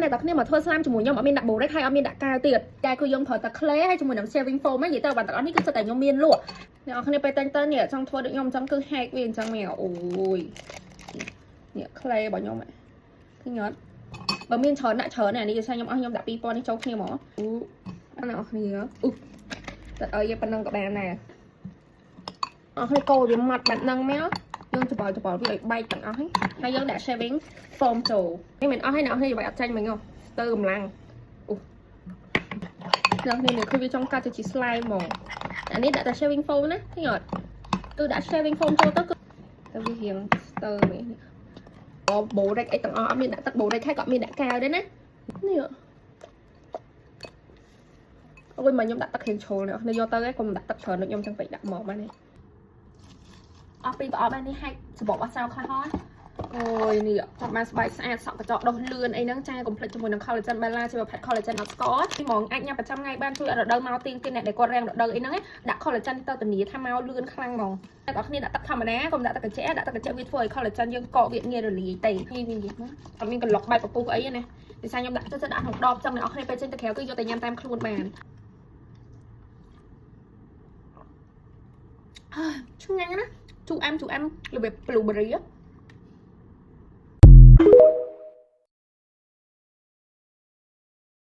អ្នកទាំងគ្នាមកធ្វើ slime ជាមួយខ្ញុំអត់មានដាក់ borax ហើយអត់មានដាក់កាវទៀតតែគឺយើងប្រើតែ clay ហើយជាមួយនឹង shaving foam ហ្នឹងនិយាយទៅបានទាំងអស់នេះគឺសិតតែខ្ញុំមានលក់អ្នកនរគ្នាពេលតែងទៅនេះចង់ធ្វើដូចខ្ញុំអញ្ចឹងគឺ hack វាអញ្ចឹងមកអូយនេះ clay របស់ខ្ញុំឃើញអត់បើមានច្រើនដាក់ច្រើនអានេះគឺថាខ្ញុំអស់ខ្ញុំដាក់2000នេះចូលគ្នាហ្មងអូអ្នកនរគ្នាអូតែឲ្យយើងប៉ុណ្ណឹងក៏បានដែរអរគ្នាកូរវាម៉ត់បែបហ្នឹងមកយើងច្បល់ច្បល់វាឲ្យបែកទាំងអស់ហើយយើងដាក់ shaving foam ចូលនេះមិនអស់ហើយអ្នកនរគ្នាយកអត់ចាញ់មិញហ៎ស្ទើរកម្លាំងអូអ្នកនេះនេះគឺវាចង់កាត់ទៅជា slime ហ្មងអានេះដាក់តែ shaving foam ណាឃើញអត់គឺដាក់ shaving foam ចូលទៅគឺទៅវារៀងស្ទើរមែនអូ borax អីទាំងអស់អត់មានដាក់ទឹក borax ហើយក៏អត់មានដាក់កាវដែរណានេះអូយមកខ្ញុំដាក់ទឹករៀងជ្រុលនេះយកទៅឯងកុំដាក់ទឹកច្រើនដូចខ្ញុំចឹងពេកដាក់មកបាននេះអស់ពីប្រអប់នេះហាច់សបកអស់សៅខ្លះហើយអូយនេះចង់បានស្បែកស្អាតសក់កញ្ចក់ដុះលឿនអីហ្នឹងចាកុំភ្លេចជាមួយនឹង collagen Bella ជាប្រភេទ collagen អត់ស្ករហ្មងអាចញ៉ាំប្រចាំថ្ងៃបានជួយឲ្យរដូវមកទៀងទៀតអ្នកដែលគាត់រាំងរដូវអីហ្នឹងដាក់ collagen ទៅធានាថាមកលឿនខ្លាំងហ្មងអ្នកនរគ្នាដាក់ទឹកធម្មតាកុំដាក់ទឹកត្រជាក់ដាក់ទឹកត្រជាក់វាធ្វើឲ្យ collagen យើងកកវាងាយរលាយទេងាយងាយមកអត់មានកន្លុកបែបពពុះអីណាដោយសារខ្ញុំដាក់ចូលចិត្តដាក់ក្នុងដបចឹងអ្នកនរគ្នាពេលចេញទៅក្រៅគឺយកតែញ៉ាំតាមខ្លួនបានឆ្ងាញ់ណាជូរអែមជូរអែមរបៀប blueberry។